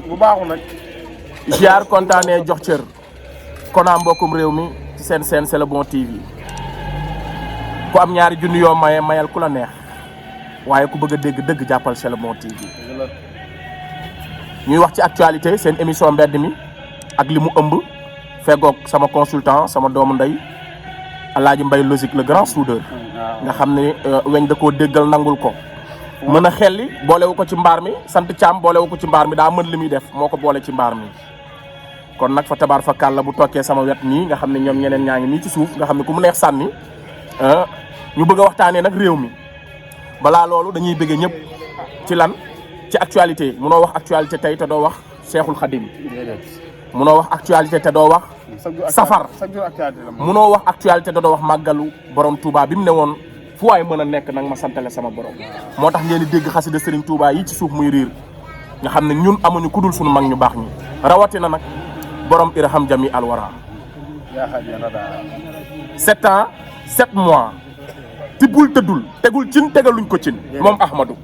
bu baaxul rek. ziar kontaanee jox cër. konaa mbokkum réew mi ci seen C'est le bon TV. ku am ñaari junni yoo maye mayal ku la neex. waaye ku bëgg a dégg dëgg jàppal C'est le bon TV. ñuy wax ci actualité seen émission mbedd mi ak li mu ëmb. feggoog sama consultant sama doomu ndey Alaaji Mbay logique le grand soudeur. nga xam ne weñ da koo déggal nangul ko. mën a xelli boolewu ko ci mbaar mi sant Caam boolewu ko ci mbaar mi daa mën li muy def moo ko boole ci mbaar mi. kon nag fa tabaar fa kàlla bu tokkee sama wet nii nga xam ne ñoom ñeneen ñaa ngi nii ci suuf nga xam ne ku mu neex sànni ñu bëgg a waxtaanee nag réew mi balaa loolu dañuy bëggee ñëpp ci lan ci actualité munoo wax actualité tey te doo wax Seexul Xadim munoo wax actualité te doo wax safar munoo wax actualité te doo wax màggalu borom Touba bi mu ne woon fu waay mën a nekk nag ma santale sama borom moo tax ngeen di dégg xasida Serigne Touba yi ci suuf muy riir nga xam ne ñun amuñu kudul suñu mag ñu baax ñi rawatina nag borom irham jami alwara 7 ans 7 mois tibbul tëddul tegul cin tegaluñ ko cin moom Ahmadou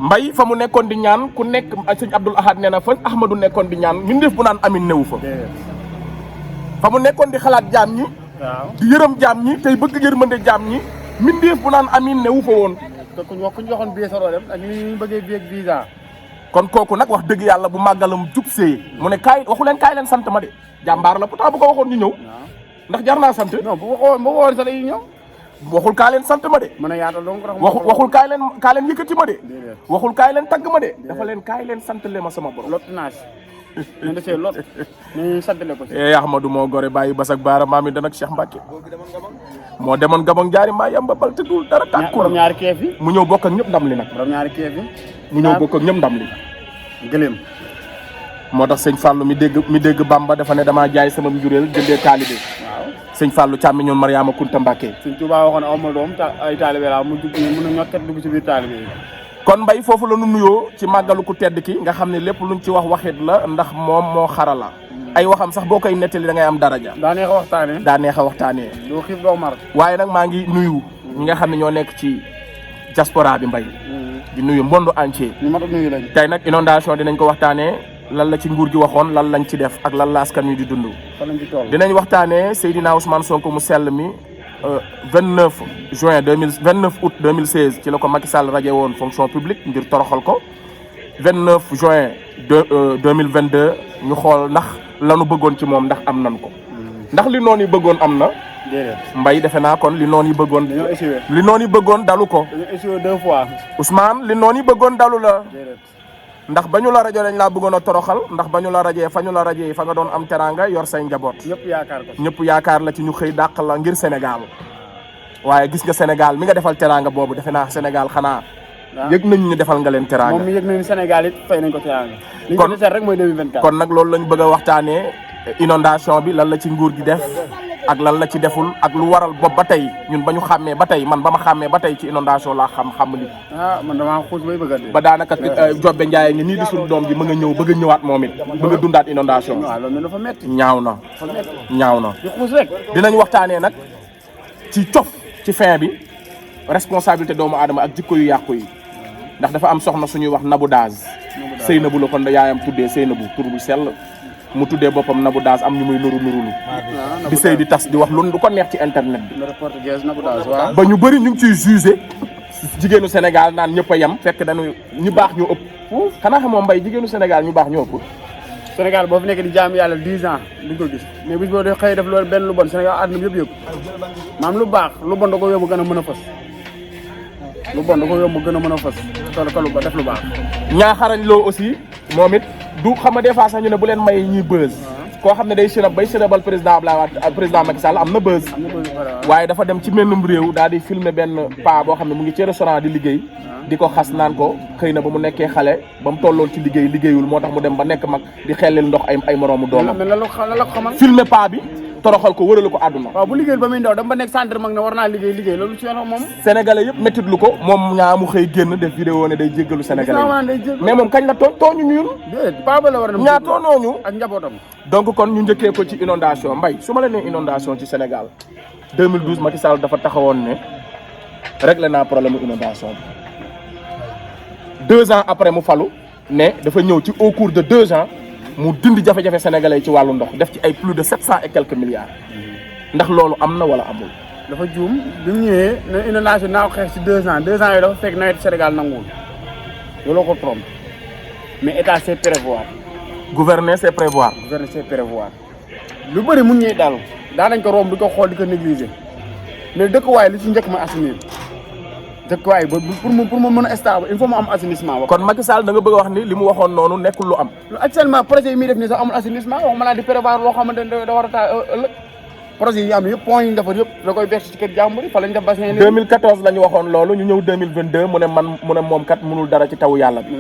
Mbay fa mu nekkoon di ñaan ku nekk sëñ Abdoul Ahad nee na fa Ahmadou nekkoon di ñaan mbindeef bu naan amin newu fa mu nekkoon di xalaat jaam ñi di yërëm jaam ñi tey bëgg yërmande jaam ñi mbindeef bu naan amin newu fa woon ku ñu waxoon billet soro dem ak ni ñu bëggee billet visa. kon kooku nag wax dëgg yàlla bu màggalam jub see mu ne kaay waxu leen kaay leen sant ma de jàmbaar la pourtant bu ko waxoon ñu ñëw ndax jar naa sant. non bu waxoon sax dañuy ñëw. waxul kaay leen sant ma de. mën a yaatal donc waxul kaay leen yëkkati ma de. waxul kaay leen tagg ma de. dafa leen kaay leen sant le ma sama borom. lot naa si. ñu desee lot ñu santale ko si. Ahmadou moo gore bàyyi Basak Baara maami dan ak Cheikh Mbacke. moo demoon Gabon jaari maa yamba bal te dul dara tàkkul ñaari keef yi mu ñëw bokk ak ñëpp ndam li nag. ñaari keef yi mu ñëw bokk ak ñëpp ndam li. gëléem. moo tax sëñ Fallou mi dégg Bamba dafa ne damaa jaay sama njureel jëndee taalibe. sëñ Fallou càmmi ñoon Mariama Kunta Mbacke. sëñ Touba waxoon aw ma doom ay taalibe laa mu dugg mën a ñokkat dugg ci biir taalibe yi. kon Mbay foofu la nu nuyoo ci màggalu ku tedd ki nga xam ne lépp luñ ci wax waxit la ndax moom moo xarala. ay waxam sax boo koy nettali da ngay am daraja. daa neex a waxtaanee. daa neex a waxtaanee. doo xiif doo mar. waaye nag maa ngi nuyu ñi nga xam ne ñoo nekk ci diaspora bi Mbay. di nuyu monde entier. ñu mat a nuyu lañ. tey nag inondation dinañ ko waxtaanee lan la ci nguur gi waxoon lan lañ ci def ak lan la askan wi di dund. dinañ waxtaanee Seydina Ousmane Sonko mu sell mi 29 août 2016 ci la ko Macky Sall raje woon fonction publique ngir toroxal ko 29 juin 2022 ñu xool ndax lanu bëggoon ci moom ndax am nan ko. ndax li noonu yi bëggoon am na. Mbay defe naa kon li noonu yi bëggoon. li noonu yi bëggoon dalu ko. dañoo échoué 2 fois. Ousmane li noonu yi bëggoon dalu la. ndax ba ñu la rajo dañ laa bëggoon a toroxal ndax ba ñu la rajee fa ñu la rajee fa nga doon am teraanga yor say njaboot. ñëpp yaakaar la ci ñu xëy dàq la ngir Sénégal. waaye gis nga Sénégal mi nga defal teraanga boobu defe naa Sénégal xanaa. yëg nañ ñu defal nga leen teraanga. moom mi yëg nañu Sénégal it fay nañ ko teraanga. li ñu ko rek mooy 2024. kon nag loolu lañ bëgg a waxtaanee inondation bi lan la ci nguur gi def ak lan la ci deful ak lu waral bopp ba tey ñun ba ñu xàmmee ba tey man ba ma xàmmee ba tey ci inondation laa xam li. man damaa xuus bay bëgg a dee. ba daanaka Jobbe Ndiaye ngi nii di suñu doom ji mën nga ñëw bëgg a ñëwaat moom it bëgg a dundaat inondation. waaw loolu dafa métti. ñaaw na. ñaaw na. di xuus rek. dinañ waxtaanee nag ci cof ci fin bi responsabilité doomu aadama ak jikko yu yàqu yi ndax dafa am soxna suñuy wax Nabou Daaz. Seynabou la kon yaayam tuddee Seynabou tur bu sell mu tuddee boppam Nabou Daaz am ñu muy nurulu di sëy di tas di wax lu ko neex ci internet bi. ba ñu bëri ñu ngi ciy jugé jigéenu Sénégal naan ñëpp a yem fekk dañu ñu baax ñoo ëpp. xanaa xamoo Mbay jigéenu Sénégal ñu baax ñoo ëpp. Sénégal boo fi nekk di jaam yàlla 10 ans duñ ko gis mais bis boo dee xëy def loolu benn lu bon Sénégal àdduna bi yëpp yëpp maam lu baax lu bon da ko yóbbu gën a mën a fës lu bon da ko yóbbu gën a mën a fës ka lu ba def lu baax. ñaaxarañ loo aussi moom it du xam nga des fois sax ñu ne bu leen may ñuy buzz. koo xam ne day sirab bay sirabal président Abdoulaye Wade président Macky Sall am na buzz. waaye dafa dem ci mennum réew daal di filmer benn paa boo xam ne mu ngi ci restaurant di liggéey. di ko xas naan ko xëy na ba mu nekkee xale ba mu tolloon ci liggéeyul moo tax mu dem ba nekk mag di xellil ndox ay moroomu doomam. mais lan la ko xamal. filmer paa bi toroxal ko wërale ko àdduna. waaw bu liggéeyul ba muy ndaw dama ba nekk centre mag ne war naa liggéey loolu ci yoon moom. sénégalais yëpp métti lu ko moom ñaa mu xëy génn def vidéo ne day jéggalu sénégalais yi mais moom kañ la tooñu ñun. déedéet paa ba la war a ñaa toonooñu ak njabootam. donc kon ñu njëkkee ko ci inondation Mbay su ma la nee inondation ci Sénégal 2012 Macky Sall dafa taxawoon ne réglé naa problème inondation bi 2 ans après mu falu ne dafa ñëw ci au cours de 2 ans mu dindi jafe-jafe sénégalais yi ci wàllu ndox def ci ay plus de 700 et quelques milliards ndax loolu am na wala amul. dafa juum bi mu ñëwee ne inondation naa ko xeex ci 2 ans 2 ans yooyu dafa fekk nawet Sénégal nanguwul looloo ko trompe mais état c'est prévoir. gouverner c'est prévoir. gouverner c'est prévoir lu bëri mu ñëwee daal daanañ ko romb di ko xool di ko négliger mais dëkkuwaay li ci njëkk ma assainir dëkkuwaay ba pour mu mën a stable il faut mu am assainissement. kon Macky Sall da nga bëgg a wax ni li mu waxoon noonu nekkul lu am. actuellement projet yi muy def nii sax amul assainissement wax ma laa di prévoir loo xamante ne da war a taa ëllëg projet yi am yëpp point yi ñu defar yëpp da koy verser ci kër jàmbur yi fa lañ def bassin 2014 la ñu waxoon loolu ñu ñëw 2022 mu ne moom kat mënul dara ci tawu yàlla bi.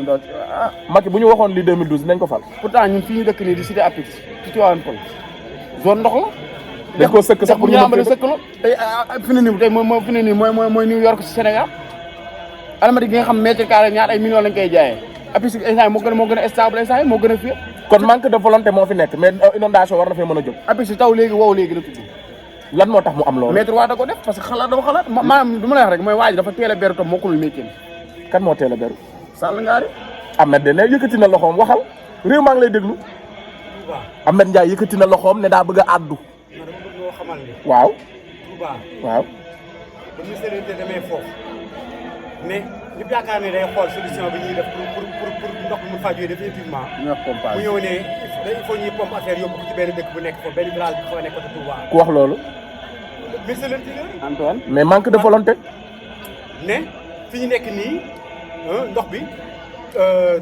Macky bu ñu waxoon li 2012 dinañ ko fal. pourtant ñun fii ñu dëkk nii di cité Apix ci Tivaouane Peulh zone ndox la. dañ koo sëkk sax bu ñu amoon sëkk la tey fi ne nii tey mooy New York ci Sénégal Almadies gi nga xam mètre carré ñaar ay millions lañ koy jaayee Apix instant moo gën a stable instant moo gën a fiir. kon manque de volonté moo fi nekk mais inondation war na fee mën a jóg. Apix taw léegi wow léegi la tudd. lan moo tax mu am loolu. maître waa da ko def parce que xalaat maanaam du ma lay wax rek mooy waa ji dafa teel a beru tam mokkul métier. kan moo teel a beru. Sall Ngaari. Ahmed de ne yëkkati na loxoom waxal réew maa ngi lay déglu. Ahmed Ndiaye yëkkati na loxoom ne daa bëgg a àddu. waaw. waaw. ba ñu séddante demee foofu mais li yaakaar ne day xool solution bi ñuy def pour ndox mi mu fajoo définitivement. mu ñëw ne il faut ñuy pompe affaire yóbbu ko ci benn dëkk bu nekk foofu benn village bu xaw a nekk côté Touba. ku wax loolu. ministre de l'Intérieur Antoine. mais manque de volonté. ne fi ñu nekk nii ndox bi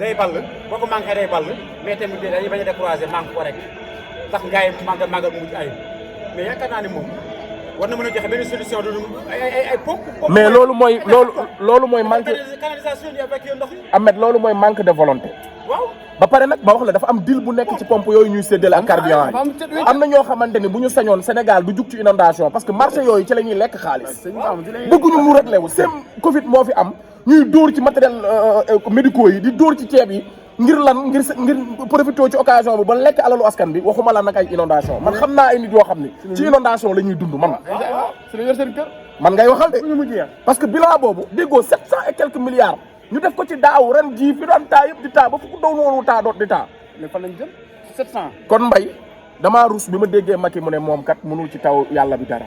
day ball boo ko manqué day ball mais tamit dañuy bañ a découragé manque ko rek ndax ngaay màggal mu mujj ayib mais yaakaar naa ne moom war na mën a joxe benn solution du ay pompe. mais loolu mooy manque canalisation yi avec ndox yi. Ahmed loolu mooy manque de volonté. waaw. ba pare nag ma wax la dafa am deal bu nekk ci pompe yooyu ñuy séddale ak carburant yi am na ñoo xamante ni bu ñu sañoon Sénégal du jug ci inondation parce que marché yooyu ci la ñuy lekk xaalis bëgguñu mu réglé wu seen Covid moo fi am ñuy dóor ci matériel médicaux yi di dóor ci ceeb yi ngir lan ngir profité ci occasion bi ba lekk alalu askan bi waxuma la nag ay inondation man xam naa ay nit yoo xam ni ci inondation la ñuy dund man man ngay waxal de parce que bilan boobu déggoo 700 et quelques milliards ñu def ko ci daaw ren jii fi doon taa yëpp di taa ba fu ko doon woonu taa doot di taa. mais fan lañ jëm 700. kon Mbaye damaa rus bi ma déggee Macky mu ne moom kat mënul ci taw yàlla bi dara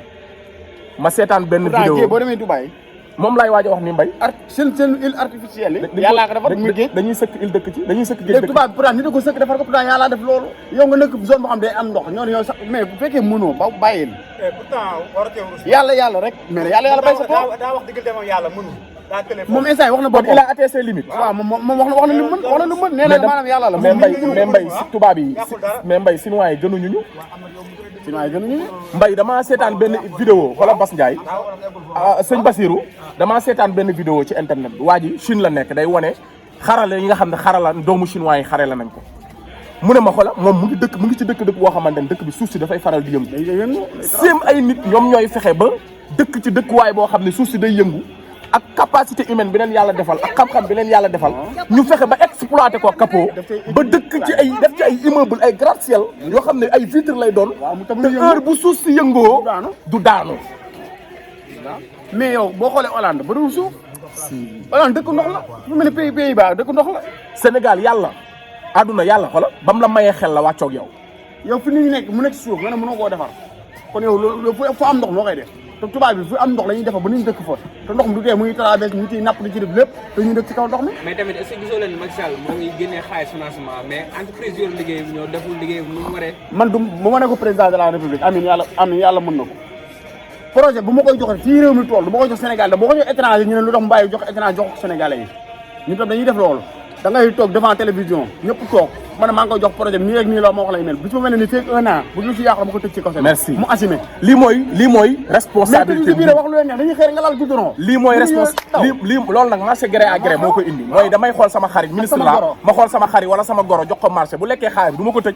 ma seetaan benn vidéo boo demee Dubaï. moom laay waaj a wax ni Mbaye. seen île artificielle yi. yàllaa ko defar muy géej dañuy sëkk île dëkk ci dañuy sëkk géej léegi tubaab bi pourtant nit da ko sëkk defar ko pourtant yàllaa def loolu. yow nga nekk zone boo xam day am ndox ñoo sax mais bu fekkee mënoo ba bàyyil. pourtant waratee rus. yàlla rek. mais yàlla bay sa tool daa wax diggante moom yàlla mënul. moom instant yi wax na boppam il a atteint ses limites. waaw moom wax na lu mën nee na maanaam yàlla la. mais Mbaye si tubaab yi mais Mbaye sinuwaay yi gënuñu ñu. Mbaye damaa seetaan benn vidéo xoolal Bass Ndiaye sëñ Basirou damaa seetaan benn vidéo ci internet bi waa ji Chine la nekk day wane xarale yi nga xam ne xarala doomu chinois yi xare la nañ ko mu ne ma xoolal moom mu ngi ci dëkk boo xamante ne dëkk bi suuf si dafay faral di yëngu séem ay nit ñoom ñooy fexe ba dëkk ci dëkkuwaay boo xam ne suuf si day yëngu ak capacité humaine bi leen yàlla defal ak xam-xam bi leen yàlla defal ñu fexe ba exploité ko capot ba dëkk ci ay def ci ay immeuble ay gratte-ciel yoo xam ne ay vitre lay doon te heure bu suuf si yëngoo du daanu mais yow boo xoolee Hollande ba dul suuf Hollande dëkk ndox la fu mel ne pays ba dëkk ndox la Sénégal yàlla àdduna yàlla xola ba mu la mayee xel la wàccoog yow fi nit ñi nekk mu nekk si suuf nga ne mënoo koo defar kon yow loolu fu am ndox moo koy def te tubaab bi fu am ndox la ñuy defar ba ñu dëkk fa te ndox mi du tee mu ngi traversé ñu ciy napp di ci def lépp te ñu dëkk ci kaw ndox mi. mais tamit est-ce que gisoo leen Macky Sall moo ngi génnee xaalis financement mais entreprise yor liggéey ñoo deful liggéey nu mu waree. man du ma ne ko président de la république amiin yàlla mën na ko projet bu ma koy joxe fii réew mi tool du ma koy jox Sénégal da boo ko jox étranger ñu ne lu tax mu bàyyi jox étranger jox ko Sénégalais yi ñun tam dañuy def loolu da ngay toog devant télévision ñëpp toog ma ne maa ngi koy jox projet bi nii rek nii la ma wax lay mel bis ma mel ne nii fekk 1 an bu ñu si yàqu ma ko tëj ci kaso merci mu assumé lii mooy responsabilité bi wax lu leen neex dañuy xëy nga laal goudron lii mooy lii loolu nag marché gré à gré moo koy indi mooy damay xool sama xarit ministre la ma xool sama xarit wala sama goro jox ko marché bu lekkee xaalis du ma ko tëj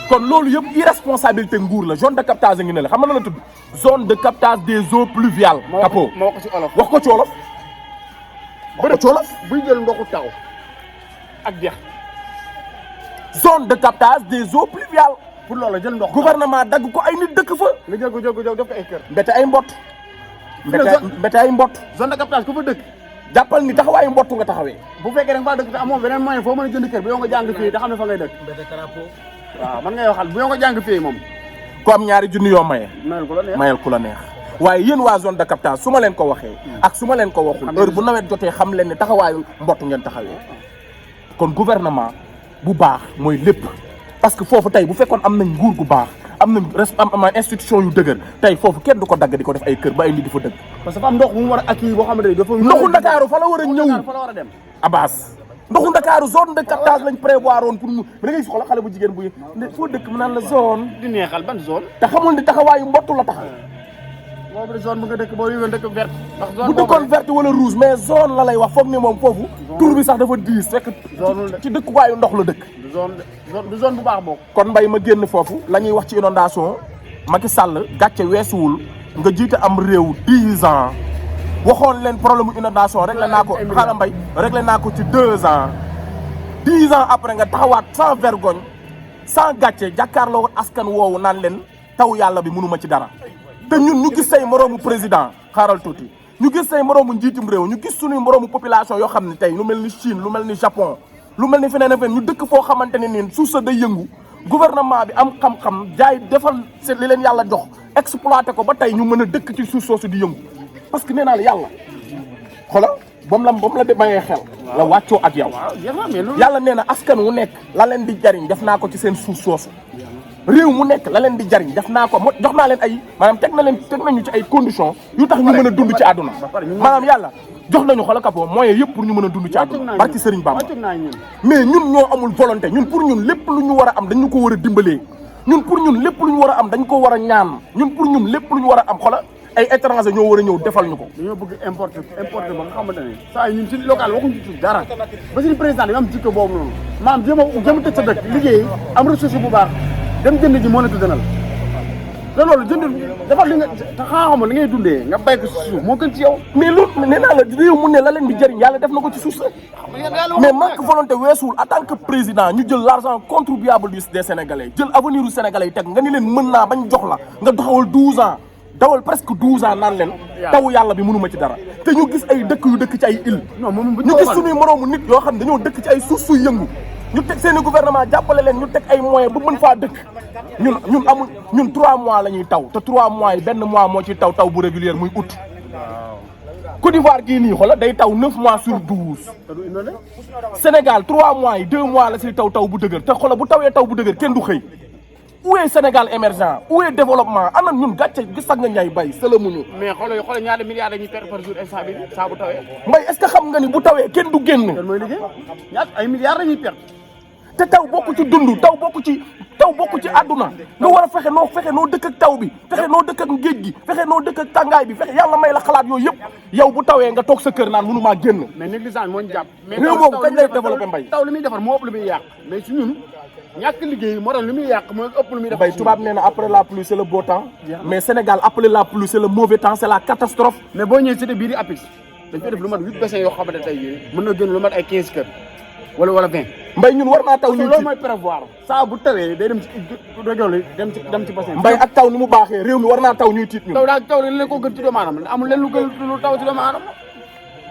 kon loolu yëpp irresponsabilité nguur la zone de captage a ngi ne la xam nga la tudd zone de captage des eaux pluviales capot moo ko ci olof wax ko ci olof buy jël ndoxu taw ak dex zone de captage des eaux pluviales pour loolu jël ndox gouvernement dagg ko ay nit dëkk fa nga jël ko def ko ay kër mbete ay mbott mbete ay mbott zone de captage ku fa dëkk jàppal ni taxawaayu mbottu nga taxawee. bu fekkee da nga faa dëkk te amoo beneen moyen foo mën a jënd kër bu yow nga jàng fii te xam ne fa ngay dëkk waaw man ngay waxal bu yow nga jàng fii moom ko am ñaari junni yoo maye mayal ko la neex mayal ku la neex waaye yéen waa zone de captage su ma leen ko waxee ak su ma leen ko waxul heure bu nawet jotee xam leen ne taxawaayu mbottu ngeen taxawee kon gouvernement bu baax mooy lépp parce que foofu tey bu fekkoon am nañ nguur gu baax am nañ institution yu dëgër tey foofu kenn du ko dagg di ko def ay kër ba ay nit di fa dëgg parce que dafa am ndox bu mu war a accueillir boo xamante ne dafa ndoxu Ndakaaru fa la war a ñëw fa la war a dem Abbas ndoxu Ndakaaru zone de captage lañ prévoir woon pour mu da ngay gis xoolal xale bu jigéen bu foo dëkk mu naan la zone di neexal ban zone te xamul ni taxawaayu mbottu la taxaw boobu zone bu nga dëkk boo yëgoon dëkk verte ndax zone bu dëkkoon verte wala rouge mais zone la lay wax foog ni moom foofu tur bi sax dafa diis fekk ci dëkkuwaayu ndox la dëkk du zone bu baax boobu kon mbay ma génn foofu la ñuy wax ci inondation Macky Sall gàcce weesuwul nga jiite am réew 10 ans waxoon leen problème mu inondation réglé naa ko xaaral mbay réglé naa ko ci 2 ans 10 ans après nga taxawaat sans vergogne sans gàcce jàkkaarloo askan woowu naan leen taw yàlla bi mënuma ci dara te ñun ñu gis say moroomu président xaaral tuuti ñu gis say moroomu njiitum réew ñu gis suñuy moroomu population yoo xam ne tey lu mel ni Chine lu mel ni Japon lu mel ni feneen ak feneen ñu dëkk foo xamante ne nii suuf sa day yëngu gouvernement bi am xam-xam jaay defal seen li leen yàlla jox exploité ko ba tey ñu mën a dëkk ci suuf soosu di yëngu parce que nee naa la yàlla xoolal ba mu la mayee xel la wàccoo ak yow yàlla nee na askan wu nekk la leen di jariñ def naa ko ci seen suuf soosu réew mu nekk la leen di jariñ def naa ko jox naa leen ay maanaam teg nañu ci ay conditions yu tax ñu mën a dund ci àdduna maanaam yàlla jox nañu xoolal kapoo moyens yëpp pour ñu mën a dund ci àdduna barki Serigne Bamba mais ñun ñoo amul volonté ñun pour ñun lépp lu ñu war a am dañu ko war a dimbalee ñun pour ñun lépp lu ñu war a am dañ ko war a ñaan ñun pour ñun lépp lu ñu war a am xoolal ay étranger ñoo war a ñëw defal ñu ko dañoo bëgg importer ba nga xamante ne saa ñun ci local waxuñu ci dara ba suñu président dañu am jikko boobu noonu maanaam jéem a tëj sa dëkk liggéey am ressource bu baax dem jënd ji moo la tuddanal te loolu jënd defal li nga te xaaxama li ngay dundee nga bay ko si suuf moo gën ci yow mais loolu nee naa la réew mu ne la leen di jëriñ yàlla def na ko ci suuf sa mais manque volonté weesuwul en tant que président ñu jël l'argent contribuable des Sénégalais jël avenir u Sénégalais yi teg nga ni leen mën naa bañ jox la nga doxawal 12 ans dawal presque 12 ans naan leen taw yàlla bi mënuma ci dara te ñu gis ay dëkk yu dëkk ci ay île ñu gis suñuy moroomu nit yoo xam ne dañoo dëkk ci ay suuf suy yëngu ñu teg seen i gouvernement jàppale leen ñu teg ay moyens ba mën faa dëkk ñun 3 mois la ñuy taw te 3 mois yi benn mois moo ciy taw bu régulière muy août Côte d'Ivoire gii nii xoolal day taw 9 mois sur 12 Sénégal 3 mois yi 2 mois la siy taw bu dëgër te xoolal bu tawee taw bu dëgër kenn du xëy où est Sénégal émergent où est développement ana ñun gàcce gi sax nga ñay bay sëlamuñu mais xoolal ñaata milliards dañuy perdre par jour instant bi saa bu tawee mbay est-ce que xam nga ni bu tawee kenn du génn kon mooy liggéey ñaata ay milliards dañuy perdre te taw bokku ci dund taw bokku ci àdduna nga war a fexe noo dëkk ak taw bi fexe noo dëkk ak géej gi fexe noo dëkk ak tàngaay bi fexe yàlla may la xalaat yooyu yëpp yow bu tawee nga toog sa kër naan mënumaa génn mais négligence moo ñu jàpp réew moomu kañ lay développé mbay taw li muy defar moo ëpp lu muy yàq mais si ñun ñàkk liggéey moo tax li muy yàq mooy ëpp lu muy defar mbay tubaab nee na après la pluie c'est le beau temps mais Sénégal après la pluie c'est le mauvais temps c'est la catastrophe mais boo ñëwee cité biir yi APIX dañ koy def lu mat 8 bassins yoo xamante tey jii mën na gën lu mat ay 15 kër wala 20 mbay ñun war naa taw ñu loolu mooy prévoir saa bu tawee day dem ci région yi dem ci bassin mbay ak taw ni mu baaxee réew mi war naa taw ñuy tiit ñun taw leen ko gën ci doomu aadama amul leen lu gën lu taw ci doomu aadama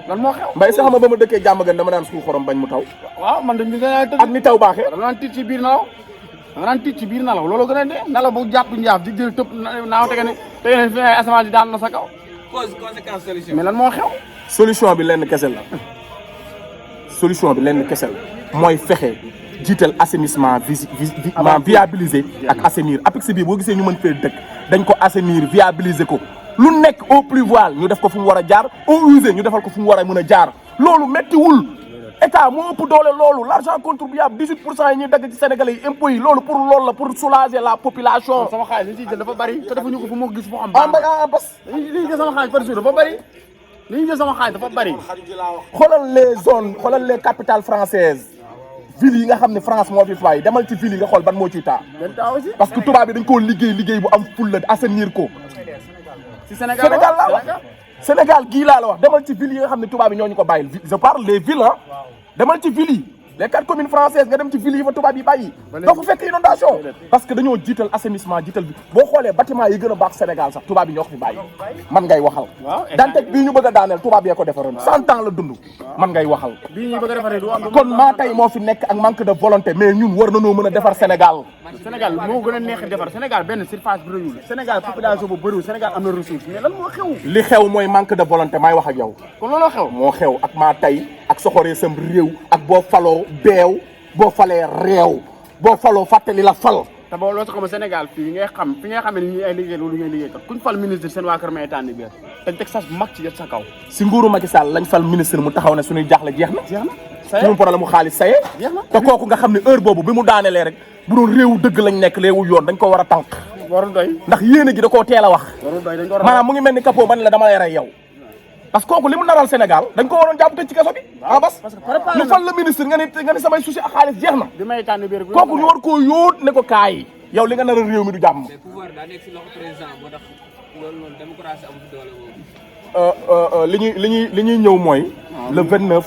lan moo xew mbay sax ma ba ma dëkkee jàmm gën dama naan suuf xorom bañ mu taw waaw man dañ ak ni taw baaxee dama naan tiit ci biir nalaw loolu gën a dee nalaw bu jàpp njaaf di jël tëb naaw tege ne fi ay asamaan di daan na sa kaw conséquence solution mais lan moo xew solution bi lenn kese la mooy fexe jiital assainissement viabiliser ak assainir APIX bi boo gisee ñu mën fee dëkk dañ ko assainir viabiliser ko lu nekk eau pluviale ñu def ko fu mu war a jaar eau usée ñu defal ko fu mu war a mën a jaar loolu méttiwul état moo ëpp doole loolu l'argent contribuable 18% yi ñuy dagg ci Sénégalais yi impôts yi loolu pour loolu la pour soulager la population. sama xaalis li ciy jël dafa bari te defuñu ko fu ma gis fu am. bas li ñuy jël sama xaalis par jour dafa bari li ñuy jël sama xaalis dafa bari. xoolal les zones xoolal les capitales françaises villes yi nga xam ne France moo fi fay demal ci villes yi nga xool ban moo ciy taa. parce que tubaab bi dañ koo liggéey bu am fulla assainir ko. ci Sénégal laa wax Sénégal gii laa la wax demal ci villes yi nga xam ne tubaab bi ñoo ñu ko bàyyil je parle les villes ah demal ci villes yi les 4 communes françaises nga dem ci ville yi fa tubaab yi bàyyi doo fa fekk inondation parce que dañoo jiital assainissement jiital bi boo xoolee bâtiment yi gën a baax Sénégal sax tubaab yi ñoo ko fi bàyyi man ngay waxal Dantec bii ñu bëgg a daaneel tubaab yee ko defaroon 100 ans la dund man ngay waxal kon maa tey moo fi nekk ak manque de volonté mais ñun war nañoo mën a defar Sénégal moo gën a neex defar Sénégal benn surface bi rëyul Sénégal population bu bëriwul Sénégal am na ressource mais lan moo xew li xew mooy manque de volonté maay wax ak yow kon looloo xew moo xew ak maa tey ak soxoree sam réew ak boo faloo beew boo falee réew boo faloo fàttali la fal te boo loo sax xam Sénégal fii ngay xam fi nga xam ne ni ay liggéey loolu ngay liggéey kat kuñ fal ministre seen waa kër may tànn biir dañ teg sas mag ci sa kaw si nguuru Macky Sall lañ fal ministre mu taxaw ne suñuy jaaxle jeex na suñu problème mu xaalis saye te kooku nga xam ne heure boobu bi mu daanelee rek bu doon réewu dëgg lañ nekk réewu yoon dañ ko war a tànk warul doy ndax yéene gi da koo teel a wax warul doy dañ ko war a maanaam mu ngi mel ni capot man la dama lay rey yow parce que kooku li mu naral Sénégal dañ ko waroon jàpp tëj ci kaso bi bas ñu fal la ministre nga ni samay souci ak xaalis jeex na bi may tànn biir kooku ñu war koo yóot ne ko kaay yow li nga naral réew mi du jàmm mais pouvoir daa nekk si loxo président moo tax loolu noonu démocratie amu fi doole boobu li ñuy ñëw mooy le 29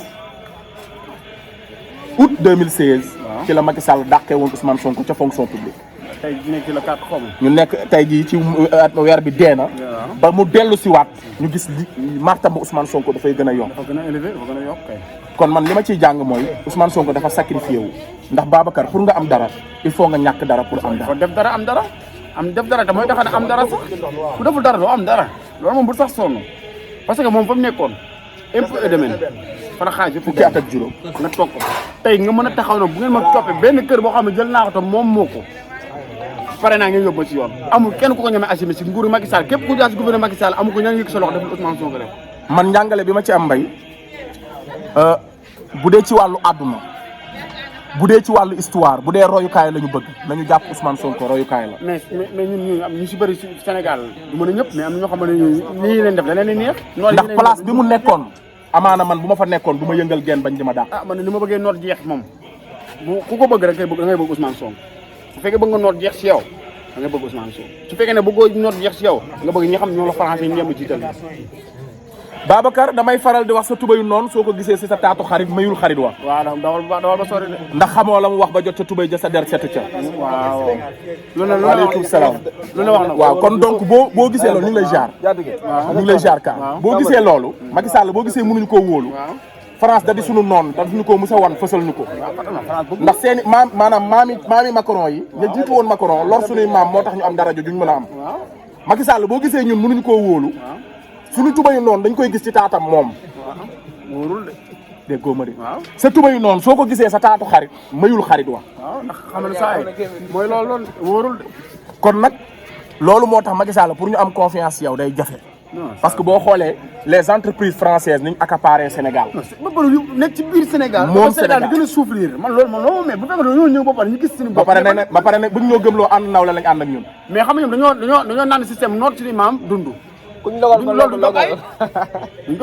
août 2016 ci la Macky Sall dàqee woon Ousmane Sonko ca fonction publique tey nekk ci la 4 xom ñu nekk tey jii ci weer bi dee na ba mu dellu si waat ñu gis martaba Ousmane Sonko dafay gën a yokk dafa gën a élevé dafa gën a yokk kay kon man li ma ciy jàng mooy Ousmane Sonko dafa sacrifié wu ndax Babacar pour nga am dara il faut nga ñàkk dara pour am dara kon def dara am dara def dara te mooy tax na am dara sax ku deful dara doo am dara loolu moom bu sax sonn parce que moom fa mu nekkoon impôt et domaine fana xaaj fukki at ak juróom nga toog ko tey nga mën a taxaw na bu ngeen ma toppee benn kër boo xam ne jël naa ko te moom moo ko pare naa ngeen yóbbu ma ci yoon amul kenn ku ko ñemee assumé si nguuru Macky Sall képp ku jaar si gouvernement Macky Sall amul ko ña ngi yëg sa loxo def Ousmane Sonko def man njàngale bi ma ci am mbay bu dee ci wàllu àdduna bu dee ci wàllu histoire bu dee royukaay la ñu bëgg nañu jàpp Ousmane Sonko royukaay la mais ñun am ñu si bëri si Sénégal du mën a ñëpp mais am na ñoo xam ne nii leen def da leen neex ndax place bi mu nekkoon amaana man bu ma fa nekkoon du ma yëngal genn bañ di ma dàq man ni ma bëggee noot jeex moom bu ku ko bëgg rek da ngay bëgg Ousmane Sonko su fekkee bëgg nga noot jeex si yow da ngay bëgg Ousmane Sonko su fekkee ne bëggoo noot jeex si yow nga bëgg ñi xam ñoo la français ñeem jiital Babacar damay faral di wax sa tubayu noonu soo ko gisee si sa taatu xarit mayul xarit wa waaw dawal ba sori de ndax xamoo la mu wax ba jot ca tubay ja sa der set ca waaw waaleykum salaam lu ne wax na waaw kon donc boo gisee loolu ñu ngi lay jaar ñu ngi lay jaar ka boo gisee loolu Macky Sall boo gisee mënuñu koo wóolu France da di sunu noonu da duñu ko musa wan fësal ñu ko ndax seeni maanaam maami Macron yi ña jiitu woon Macron lor sunuy maam moo tax ñu am daraja juñ mën a am Macky Sall boo gisee ñun mënuñu koo wóolu suñu tubayu noonu dañ koy gis ci taatam moom wóorul de déggoo ma de sa tubayu noonu soo ko gisee sa taatu xarit mayul xarit wa waaw ndax xam ne saa yi mooy loolu wóorul de kon nag loolu moo tax Macky Sall pour ñu am confiance yow day jafe parce que boo xoolee les entreprises françaises niñ accaparé Sénégal ba pare nekk ci biir Sénégal moom Sénégal gën a souffrir man loolu mais bu fekkee dañoo ñëw ba pare ñu gis suñu bopp ba pare ne bëgg ñoo gëmloo ànd naw la lañ ànd ak ñun mais xam nga ñoom dañoo naan système noot suñu maam dund kuñ dogal loolu duñ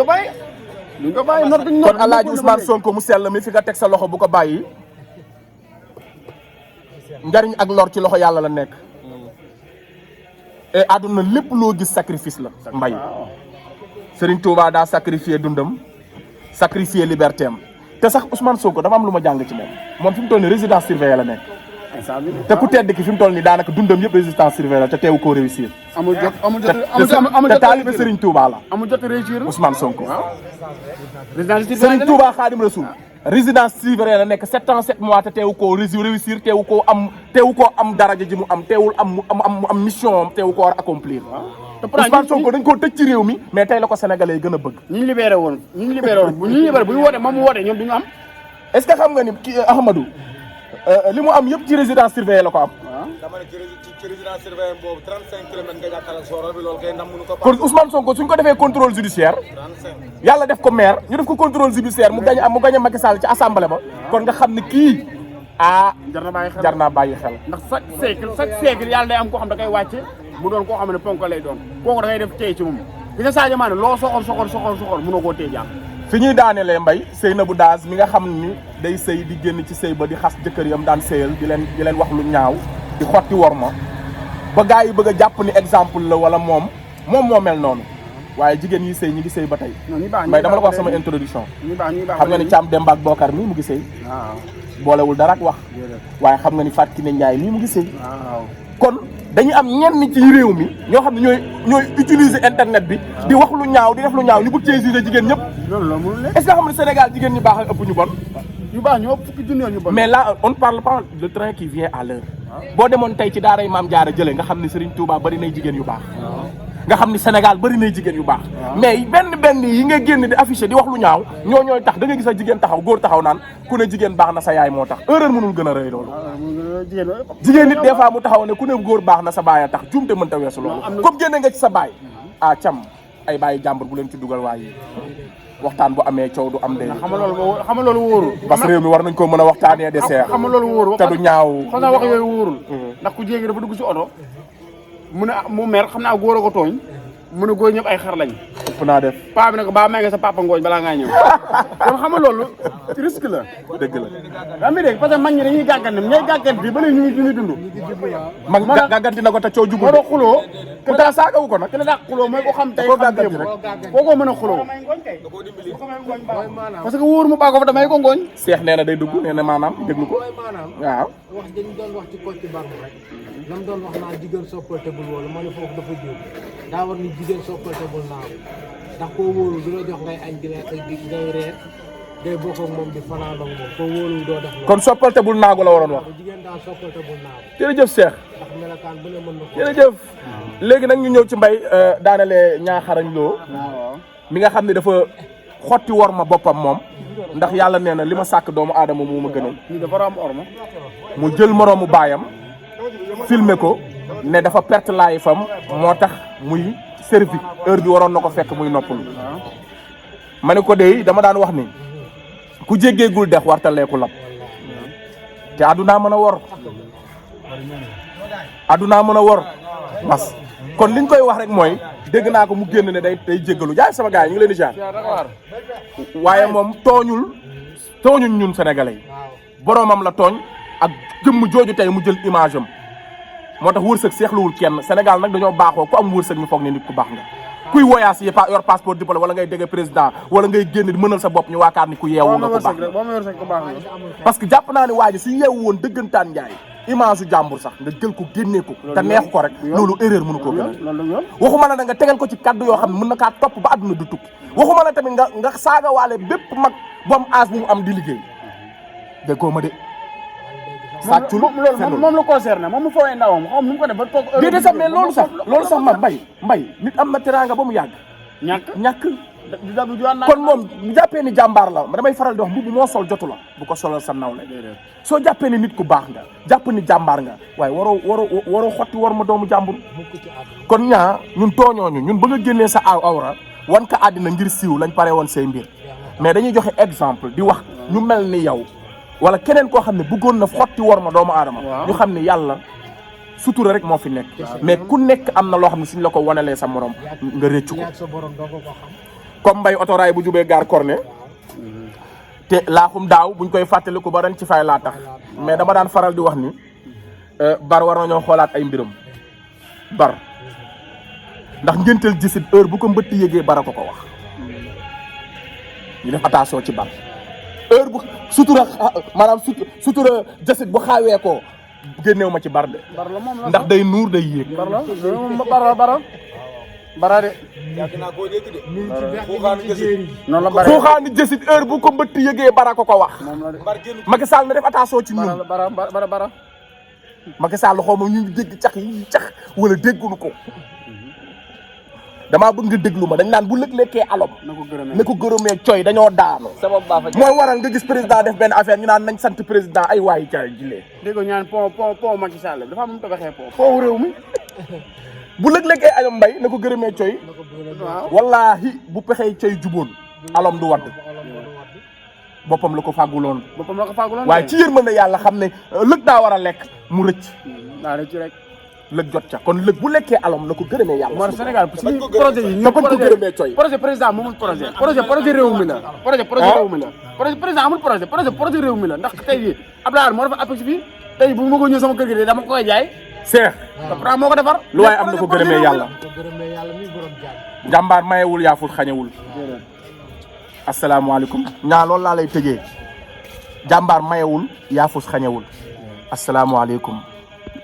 ko bàyyi noot duñ kon Alaaji Ousmane Sonko mu sell mi fi nga teg sa loxo bu ko bàyyi njariñ ak lor ci loxo yàlla la nekk et àdduna lépp loo gis sacrifice la mbay Serigne Touba daa sacrifier dundam sacrifier liberté am te sax Ousmane Sonko dafa am lu ma jàng ci moom fi mu toll nii résidence surveillée la nekk te ku tedd ki fi mu toll nii daanaka dundam yëpp résidence surveillée la te teewu koo réussir te taalibe Serigne Touba la amul jot réussir Ousmane Sonko résidence Serigne Touba Khadim Rasoul résidence surveillée la nekk 7 ans 7 mois te teewu koo réussir teewu koo am daraja ji mu am teewul mu am mission am teewu koo war accomplir Ousmane Sonko dañ koo tëj ci réew mi mais tey la ko sénégalais yi gën a bëgg ñu libéré woon bu ñu woote moom mu woote ñoom duñu am est-ce que xam nga ni kii Ahmadou li mu am yëpp ci résidence surveillée la ko am dama ne ci résidence surveillée boobu 35 kilomètres nga jàkkaarloo ak sooro bi loolu kay ndax mënu ko kon Ousmane Sonko suñ ko defee contrôle judiciaire yàlla def ko maire ñu def ko contrôle judiciaire mu gañ Macky Sall ci assemblée ba kon nga xam ne kii jar naa bàyyi xel ndax chaque siècle yàlla day am koo xam da koy wàcce mu doon koo xam ne ponk lay doon kooku da ngay def tey ci moom gis nga Sadio Mané loo soxor mënoo koo tey jàpp fi ñuy daanelee mbay Seynabou Daas mi nga xam ni day sëy di génn ci sëy ba di xas jëkkër yam daan sëyal di leen wax lu ñaaw di xotti worma ba gars yi bëgg a jàpp ni exemple la wala moom moo mel noonu waaye jigéen yi sëy ñi ngi sëy ba tey non ñu baax mais dama la ko wax sama introduction ñu baax xam nga ni Thiam Demba ak Bokar mii mu ngi sëy waaw boolewul dara ak wax waaye xam nga ni Fatou Kiné Ndiaye mii mu ngi sëy waaw kon dañu am ñenn ci réew mi ñoo xam ne ñooy utiliser internet bi di wax lu ñaaw di def lu ñaaw ñu bëgg cee juger jigéen ñëpp loolu la mënul nekk est-ce que xam ne Sénégal jigéen ñu baax ak ëpp ñu bon ñu baax ñu ëpp fukki junni ñu bon mais là on parle pas le train qui vient à l'heure boo demoon tey ci daaray Maam Jaara jëlee nga xam ne Serigne Touba bari nay jigéen yu baax nga xam ni Sénégal bari nay jigéen yu baax mais benn yi nga génn di afficher di wax lu ñaaw ñooy tax da nga gis a jigéen taxaw góor taxaw naan ku ne jigéen baax na sa yaay moo tax erreur mënul gën a rëy loolu jigéen nit des fois mu taxaw ne ku ne góor baax na sa baay a tax juumte mënta weesu loolu comme génne nga ci sa baay ah Thiam ay baayi jàmbur bu leen ci dugal waaye waxtaan bu amee coow du am de xam nga loolu wóorul parce que réew mi war nañ ko mën a waxtaanee de seex xam nga loolu wóorul te du ñaaw xam naa wax yooyu wóorul ndax ku jéggi dafa dugg ci oto mu mer xam naa góor a ko tooñ mu ne góor ñëpp ay xar lañ ëpp naa def paa bi ne ko baa may nga sa papa ngooñ balaa ngaa ñëw kon xam nga loolu risque la dëgg la daa mi dégg parce que mag ñi dañuy gàggante ñooy gàggante ba léegi ñu ngi dund mag gàgganti na ko te coow jubul moo doon xuloo ku taa saagawu ko nag ki la daa xuloo mooy ko xam tey koo xam gàgganti démb rek koo ko mën a xuloo parce que wóor mu baa ko fa damay ko ngooñ seex nee na day dugg nee na maanaam déglu ko maanaam waaw wax dañ doon wax ci Kocc Barma rek lam doon wax naa jigéen soppaltebul wala ma ne foofu dafa jóg daa war ni jigéen soppaltebul naaw ndax koo wóolu du la jox ngay añ di lekk ngay reer ngay bokk ak moom di fanaan ak moom koo wóolu doo def kon soppalte bul naagu la waroon wax jigéen daal soppaltebul naaw jërëjëf seex ndax melakaan bu ne mën na ko jërëjëf léegi nag ñu ñëw ci mbay daanale ñaaxarañ loo mi nga xam ne dafa xotti wor ma boppam moom ndax yàlla nee na li ma sàkk doomu aadama moo ma gënal ñu dafa am orma mu jël moroomu baayam filmer ko ne dafa perte laay fam moo tax muy servi heure bi waroon na ko fekk muy noppalu ma ne ko dey dama daan wax ni ku jéggeegul dex warta leeku lab te àddunaa mën a wor àddunaa mën a wor mas kon liñ koy wax rek mooy dégg naa ko mu génn ne day jéggalu jaay sama gars yi ñu ngi leen di jaar waaye moom tooñuñ ñun sénégalais yi boroomam la tooñ ak jëmm jooju tey mu jël image am moo tax wërsëg seexluwul kenn Sénégal nag dañoo baaxoo ku am wërsëg ñu foog ne nit ku baax nga kuy voyage yi yor passeport diplôme wala ngay dégg président wala ngay génn di mënal sa bopp ñu waakaar ni ku yeewu nga ku baax parce que jàpp naa ne waa ji su yeewu woon dëggantaan njaay image su jàmbur sax nga jël ko génnee ko te neexu ko rek loolu erreur mënu koo gën waxuma la nga tegal ko ci kaddu yoo xam ne mën na kaa topp ba àdduna du tukki waxuma la tamit nga saaga waale bépp mag bu am âge bu mu am di liggéey déggoo ma de sàccul moom la concerné moom mu fawee ndawam xam nu mu ko def ba toog déedéet sax mais loolu sax ma mbay nit am na teraanga ba mu yàgg ñàkk kon moom bu jàppee ni jàmbaar la damay faral di wax mbubb moo sol jotu la bu ko solal sa nawle soo jàppee ni nit ku baax nga jàpp ni jàmbaar nga waaye waroo xotti war ma doomu jàmbur kon ñaa ñun tooñooñu ñun ba nga génnee sa awra wan ka àddina ngir siiw lañ pare woon say mbir mais dañuy joxe exemple di wax ñu mel ni yow wala keneen koo xam ne bëggoon na xotti war ma doomu aadama ñu xam ne yàlla sutura rek moo fi nekk mais ku nekk am na loo xam ne suñ la ko wanalee sa morom nga réccu ko comme mbay otoraay bu jubee gaar corne te laaxum daaw buñ koy fàttaliku ba ren ci fay laa tax mais dama daan faral di wax ni bar war nañoo xoolaat ay mbiram bar ndax ngénteel gisit heure bu ko mbëtt yëgee bara ko wax ñu def attention ci bar heure bu sutura maanaam sutura jasit bu xaawee ko génneew ma ci bar de ndax day nuur day yéeg bara de yàgg naa koo dégg de noonu la bare xuuxaani jësit heure bu ko mbëtt yëgee bara ko wax Macky Sall na def attention ci ñun bara Macky Sall xaw ma ñu dégg cax yi cax wala déggunu ko damaa bëgg nga déglu ma dañ naan bu lëg-lekkee alom na ko gërëmee coy dañoo daanu mooy waral nga gis président def benn affaire ñu naan nañ sant président ay waayi caay jilee dégg nga ñaan pont Macky Sall dafa am mu tabaxee pont réew mi bu lëg-lekkee alom mbay na ko gërëmee coy wallaahi bu pexee coy juboon alom du wadd boppam la ko fàgguloon waaye ci yërmande yàlla xam ne lëg daa war a lekk mu rëcc rek lëg jot ca kon lëg bu lekkee alom na ko gërëmee yàlla. moo Sénégal suñu projet yi ñu projet président moomul projet réew mi la projet réew mi la président amul projet réew mi la ndax tey jii Abdoulaye moo dafa APEX fii tey bu ma ko ñëw sama kër gi de dama koy jaay Cheikh Fra moo ko defar. lu waaye am na ko gërëmee yàlla. ko gërëmee yàlla mi borom jàmm. jàmbaar mayewul yaaful xañewul. asalaamaaleykum ñaa loolu laa lay tëjee jàmbaar mayewul yaafus xañewul asalaamaaleykum